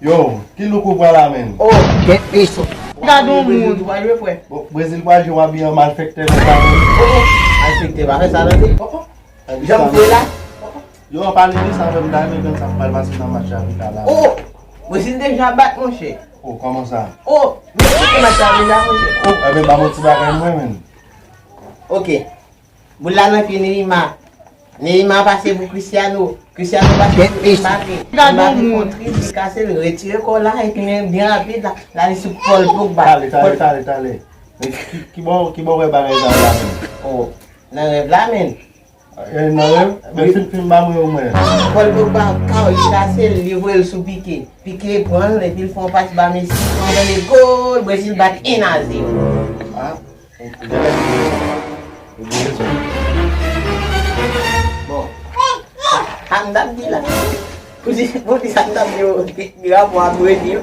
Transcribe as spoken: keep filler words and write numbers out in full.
Yo, ki look ou pran la, menn? Oh, get this. Gad yon moun. Brezil pral jwe, frè. Bon, Brezil pral jwe, w abiye an malfektè konsa, menn. Oh, oh. Malfektè, pa fè sa, tande. Oh, oh. Jan m jwe la. Yo, an pale de sa menm, dayè, men gad sa k pral pase nan match Afrika la. Oh! Brezil deja bat, monchè. Oh, kòman sa? Oh, men kite match la deja, monchè. Oh, enben, ba m yon ti bagay mwen, menn. Ok. Boul la nan pye Neymar. Neymar pase pou Cristiano. Cristiano pase pou Mbappé. Mbappé kontre, li kase, li retire kò la, epi men byen rapid la, la li sou Paul Pogba. Tale, tale, tale, tale. Men ki, ki, ki bò, ki bò wè bagay sa la menm? Oh, nan rèv la, menn. E nan rèv? Men fin, fin ba mwen yo mwen. Paul Pogba, kaw, li kase, li voye l sou Piqué. Piqué pran l, epi l fè yon pas ba Messi. Pandan le gol, Brezil bat en a zewo. Ah. Bon. Sa m t ap di la. Pou di, pou di sa m t ap di yo, di rapò a Brezil.